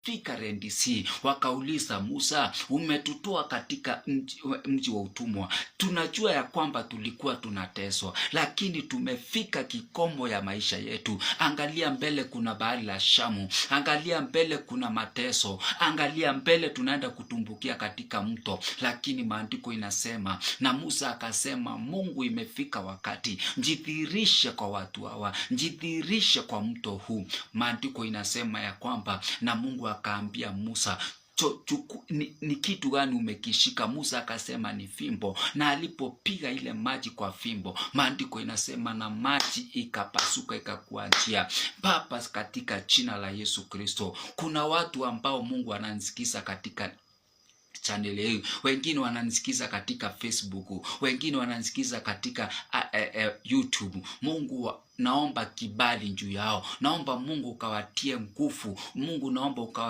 Fika Red Sea, wakauliza Musa, umetutoa katika mji wa utumwa. Tunajua ya kwamba tulikuwa tunateswa, lakini tumefika kikomo ya maisha yetu. Angalia mbele, kuna bahari la Shamu. Angalia mbele, kuna mateso. Angalia mbele, tunaenda kutumbukia katika mto. Lakini maandiko inasema, na Musa akasema, Mungu, imefika wakati jidhihirishe kwa watu hawa, jidhihirishe kwa mto huu. Maandiko inasema ya kwamba na Mungu akaambia Musa, ni kitu gani umekishika? Musa akasema ni fimbo, na alipopiga ile maji kwa fimbo, maandiko inasema na maji ikapasuka ikakuwa njia. Baba, katika jina la Yesu Kristo, kuna watu ambao Mungu ananisikiza katika channel hii, wengine wananisikiza katika Facebook, wengine wananisikiza katika YouTube. Mungu, naomba kibali juu yao, naomba Mungu ukawatie nguvu. Mungu, naomba ukawa